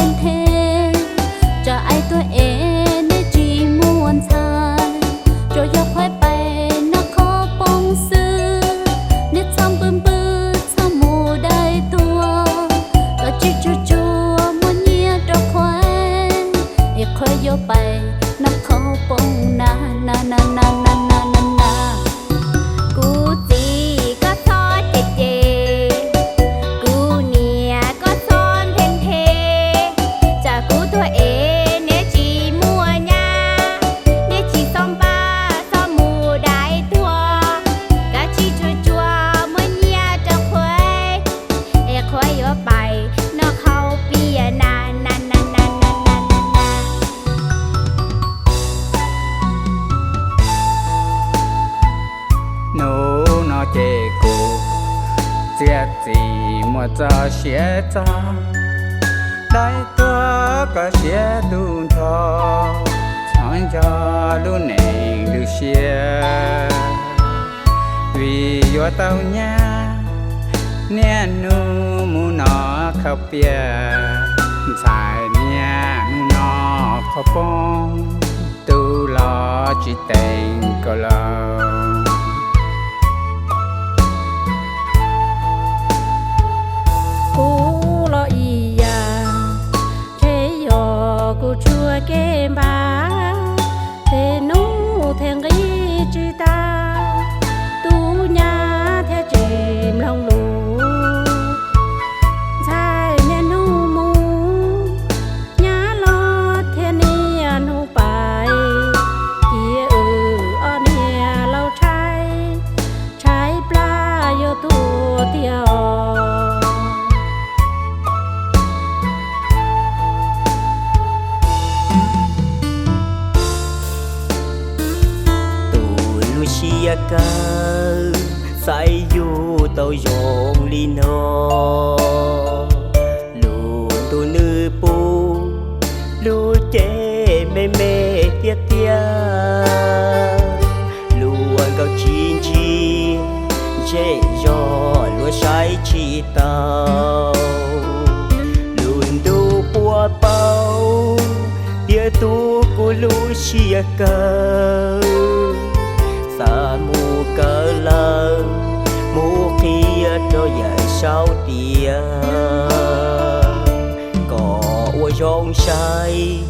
nthe, tsam ais tuag es neb tsis muaj ntxhais, tsuas yog qhuaib pais noj qhaub poob xwb. Neb txhob npwj npwj txhob mus dai tuag, koj tsis tsuag tsuag muab nyiaj rau qhuaib, es qhuaib yuav pais noj qhaub poob na na na na na na na na. Kuv txiv koj txhob cem cem, kuv niam koj txhob nthe nthe, tsam kuv tuag es neb tsis muaj nyab, neb tsis txhob npaj txhob mus dai tuag, koj tsis tsuag tsuag muab nyiaj rau qhuaib, es qhuaib yuav pais noj qhaub poob na na na na na na na. Hnub no ces kuv txiaj txim muaj txoj sia txog, dai tuag koj siab tu nrho, txhob nco lub neej lub siab, vim yuav tau nyab, niaj hnub mus noj khau piaj, ntxhais niaj hnub noj qhaub poob, tu los tsis teem koj lawm. Kuv los ib yam, ntshe yog kuv tsuas kev npam, tej hnub thiaj nqis tsis tau, tus nyab thiaj tsis mloog lus. Ntxhais niaj hnub mus, nyab los thiaj niaj hnub pais, cia wb ob niag laus tshaib, tshaib plab yuav tuag tiag os. Tus lub siab kawg, xaiv yus tau zoo li no, lub ntuj nws pub lub cev me me tiag tiag. Luag nkauj tsis ntsia, zej zog luag saib tsis taus, lub ntuj puas paub, tias tu kuv lub siab kawg. Xav mus kawm lawm, mus qhia rau yawm saub tias, kom ua zoo saib,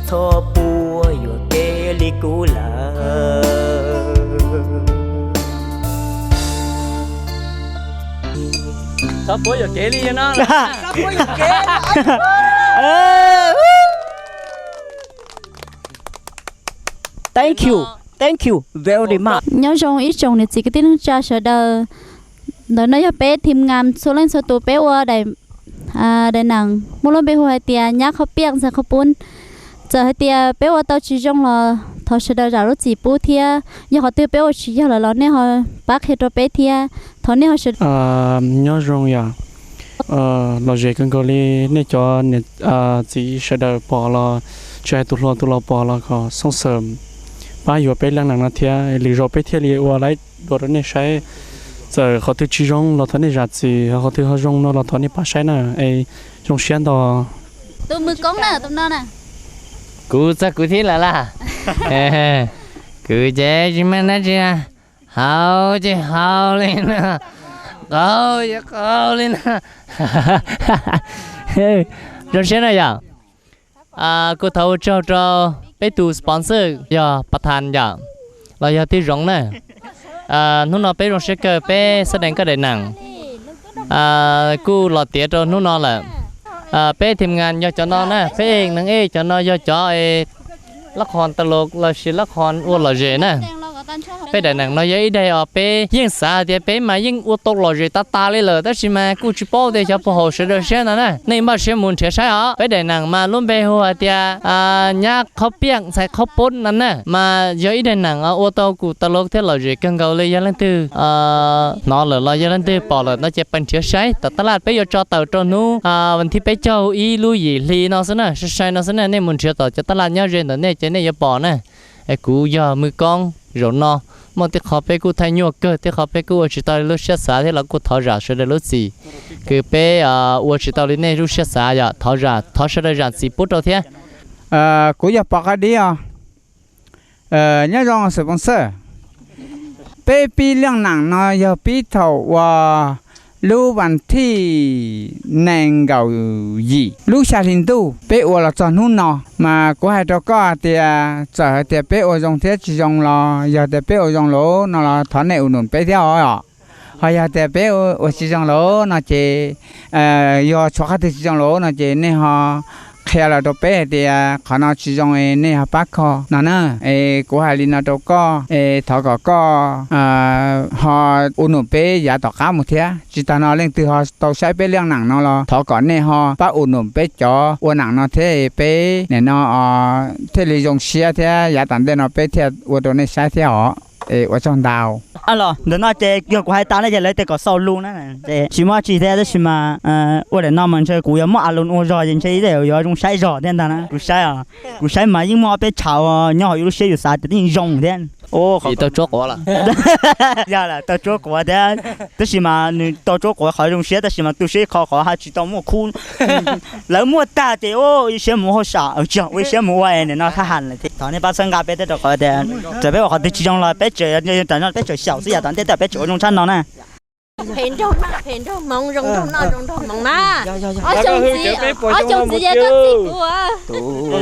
txhob puas yuam kev li kuv lawm. Txhob puas yuam kev li no. Thank you, thank you very much. Nyob zoo ib tsoom niam txiv kwv tij neej tsa sawv daws. Ntawm no yog peb team ngas txhua leej txhua tus peb ua daim, daim neem muaj lub npe hu hais tias nyab qhaub piaj ntxhais qhaub poob. Txawm hais tias peb ua tau tsis zoo los thov sawv daws zam lub txim pub thiab yog qhov twg peb ua tsis yog lawm los nej ho pab qhia rau peb thiab. Thov nej ho sawv Nyob zoo yom. Lom zem kawg nkaus li nej cov niam txiv sawv daws pom los, tsis hais tus hluas tus laus pom los kom xoom xwm pab yuav peb leej neem no thiab, lwm zaus peb thiaj li ua laib dua rau nej saib. Txawm qhov twg tsis zoo los thov nej zam txim, qhov twg ho zoo no los thov nej pab saib na. Es zoo siab ntau. Tus mwv koob na, tus no na. Kuv txog kuv thib lawm las. Kuv ces tsis mag dab tsi, haus ces haus li no, qaug ces qaug li no. Zoo siab na yom. Kuv thov ua tsaug rau peb tus sponsor yog Pas Thas yom, los yog tij zoov na. Hnub no peb zoo siab kawg peb xab dees koj daim neem kuj los tiav rau hnub no lawm. Peb team ngas yog cov no na, peb neeg ej cov no yog cov lab qhos tas los lossis lab qhos ua lom zem na. Peb daim neem no yog ib daim os peb yeej xav hais tias peb mas yeej ua tau lom zem tas tas li lawm tab sis mas kuj tsis paub tias xyov puas haum sawv daws siab no na. Nej npaj siab mus nrhiav saib os. Peb daim neem mas lub npe hu hais tias nyab qhaub piaj ntxhais qhaub poob no na, mas yog ib daim neem ua tau kuj tas los thiab lom zem kawg nkaus li. Yog leej twg hnov lawm los yog leej twg pom lawm no ces pab nrhiav saib tom taj laj, peb yuav tso tawm rau hnub vas thib peb caug ib lub yim hli no xwb na, sai sai no xwb na. Nej mus nrhiav tom cov taj laj nyob ze ntawm nej ces nej yuav pom na. Es kuv yog Mws Koob, zaum no Muaj tej qho peb kuj thaij nyuaj kawg, tej qho peb kuj ua tsis tau li lub siab xav thiab los kuj thov zam sawv daws lub txim. Kws peb ua tsis tau li nej lub siab xav yom, thov zam, thov sawv daws zam txim pub rau thiab. Kuv yog Pov Qab Dib os. Nyob zoo xwm Pov Xawj. Peb pib leej nam no yog pib thaum uas lub vas thij nees nkaum yim lub xya hli ntuj peb ua los txog hnub no. Mas kuv hais rau koj hais tias txawm hais tias peb ua zoo thiab tsis zoo los yog tias peb ua zoo lawm no los thov nej ua num peb thiab os. Ho yog tias peb ua tsis zoo lawm no ces, yog tshuav qhov twg tsis zoo lawm no ces nej ho qhia los rau peb hais tias qhov no tsis zoo es nej ho pab kho no na. Es kuv hais li no rau koj es thov kom koj ho ua num peb yav tom qab mus thiab. Tsis tas no leej twg ho tau saib peb leej nam no los thov kom nej ho pab ua num peb cov ua nam no thiab peb nim no thiaj li zoo siab thiab yav tom ntej no peb thiaj ua rau nej saib thiab os. Es ua tsaug ntau. Los ntawm no ces yog kuv hais tas no ces lawv tias kom xaus lus na. Tsis muaj tsi thiab tab sis mas ua daim no mas ntshe kuv yuav muab a lus ua zog ces ntshe yuav zoo saib zog thiab ntag na. Kuv saib os, kuv saib mas yeej muaj ob peb tshav uas nyob hauv yus lub siab yus xav tias twb yeej zoo thiab. Tau tsuab quav lawm. Yog lawm tau tsuab quav thiab, tab sis mas nws tau tsuab quav qhov zoo siab tab sis mas tu siab ib qho qhov haj tsis tau muaj khub. Lawv muaj tag ces ua ib siab mus hauj sam, ua ib siab mus ua nim no thab ham lawm thiab. Thov nej pab txhawb nqa peb thiab rau qhov tias txawm peb ua qhov twg tsis zoo los peb tseem, peb tseem xyaum xwb yam tom ntej peb tseem ua zoo tshaj no na. Phem nraug noj, phem nraug hmoov, zoo nraug noj, zoo nraug hmoov na. Ob xyoo ntxiv, ob xyoo ntxiv ces koj txib kuv.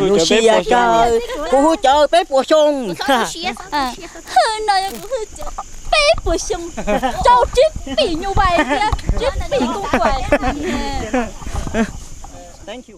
Lub sij hawm kuv hu cov peb puas xyoo. No yog kuv hu cov peb puas xyoo, rau tsib pim nyuj vais thiab tsib pim koob vais.